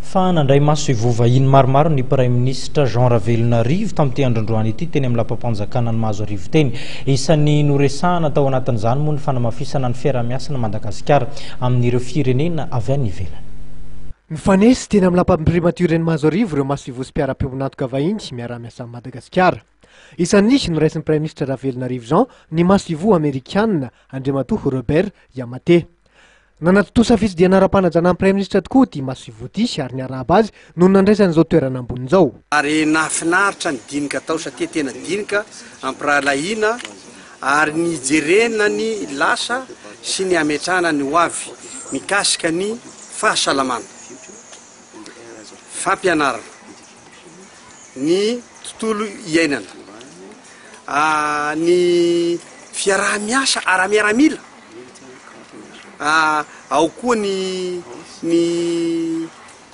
Fa nandray masoivoho vahiny maromaro ny Praiminisitra Jean Ravelonarivo tamin'ity andro androany ity teny amin'ny lapam-panjakana ny Mahazoarivo teny. Isan'ny noresahana tao anatin'izany moa ny fanamafisana ny fiaraha-miasana Madagasikara amin'ireo firenena avy any ivelany. Nifanesy teny amin'ny lapan'ny Primature eny Mahazoarivo ireo masoivoho sy mpiara-piombon'antoka vahiny miara-miasa amin'i Madagasikara. Isan'ny noraisin'ny Praiminisitra Ravelonarivo Jean ny masoivoho amerikanina Andriamatoa Robert Yamate. Nanatontosa fitsidihana ara-panajana ny Praiminisitra tokoa ity masoivoho ity ary niarahaba azy noho ny nandraisany izao toerana ambony izao. Ary nahafinaritra ny dinika tao satria tena dinika ampirahalahiana ary nijerena ny lasa sy ny hametrahana ny ho avy mikasika ny fahasalamana, fampianarana, ny tontolo iainana, ny fiaraha-miasa ara-miaramila. Ao koa ny ny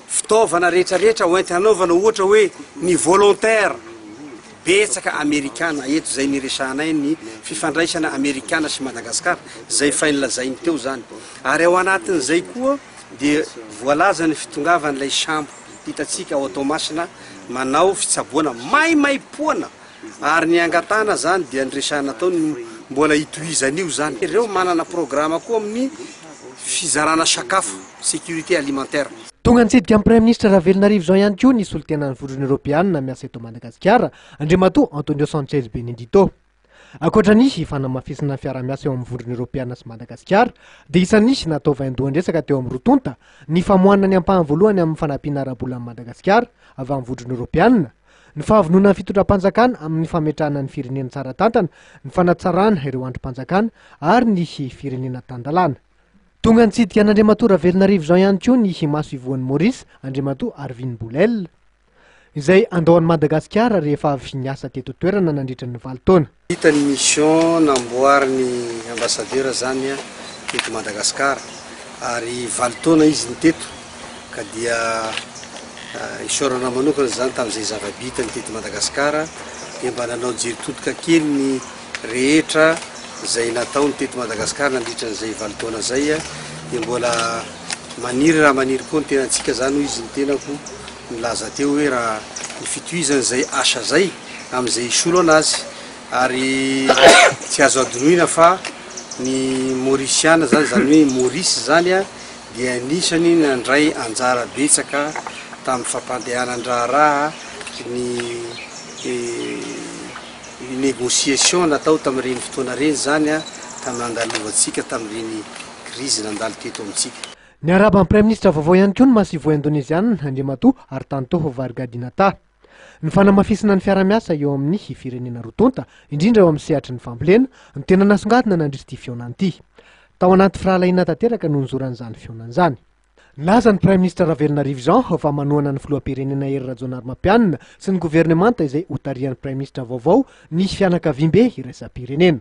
fitaovana rehetra rehetra ho entina hanaovana ohatra hoe ny volontaire betsaka amerikana eto izay niresahanay ny fifandraisana amerikana sy Madagascar izay efa nolazainy teo zany ary ao anatin'izay koa dia voalaza ny fitongavan'ilay sambo hitantsika ao Toamasina manao fitsaboana maimaimpoana. Ary ny angatahana zany dia ny resahana atao ny mbola hitohizan'io zany. Ireo manana programa koa amin'ny fizarana sakafo, sécurité alimentaire. Tonga nitsidika ny Praiminisitra Ravelonarivo Jean ihany koa ny solontenan'ny Vondrona Eoropeanina miasa eto Madagasikara, Andriamatoa Antonio Sanchez Benedito. Ankoatra ny fanamafisana ny fiaraha-miasa eo amin'ny Vondrona Eoropeanina sy Madagasikara dia isan'ny natao vaindohan-dresaka teo amin'ny roa tonta ny famoahana ny ampahany voalohany amin'ny fanampiana ara-bola an'i Madagasikara avy amin'ny Vondrona Eoropeanina, Ny fahavononan'ny fitondram-panjakana amin'ny fametrahana ny firenena tsara tantana, ny fanatsarana ireo andrim-panjakana ary ny firenena tan-dalàna. Tonga nitsidika an'Andriamatoa Ravelonarivo Jean ihany koa ny masoivohon'i Maurice, Andriamatoa Arvin Boolell, izay handao an'i Madagasikara rehefa avy niasa teto an-toerana nandritra ny valo taona. Vita ny mission namboarin'ny ambassadeur zany teto Madagascar ary valo taona izy no teto ka dia isaorana manokana zany tamin'izay zava-bitany teto Madagascar dia mba nanao jery todika kely ny rehetra izay nataony teto Madagascar nandritra an'izay valo taona zay dia mbola maniry raha maniry koa ny tenantsika zany hoy izy ny tenako nilaza teo hoe raha ny fitohizan'izay asa zay amin'izay hisolo anazy ary tsy azo adinoina fa ny Maurisiana zany, zany hoe Maurice zany a, dia anisany nandray anjara betsaka tamin'ny fampandehanan-draharaha ny négociation natao tamin'ireny fotoana ireny zany a, tamin'ny nandalovantsika tamin'ireny krizy nandalo teto amintsika. Niarahaba ny Praiminisitra vaovao ihany koa ny masoivoho Indoneziana, Andriamatoa Hartanto Vargadinata. Ny fanamafisana ny fiarahamiasa eo amin'ny firenena roa tonta, indrindra eo amin'ny sehatry ny fambolena, no tena nasongadina nandritra ity fihaonana ity. Tao anaty firahalahiana tanteraka no nizoran'izany fihaonana izany. Nilaza ny Praiminisitra Ravelonarivo Jean fa manohana ny filoham-pirenena Hery Rajaonarimampianina sy ny governemanta izay hotarihan'ny Praiminisitra vaovao ny fianakaviambe iraisam-pirenena.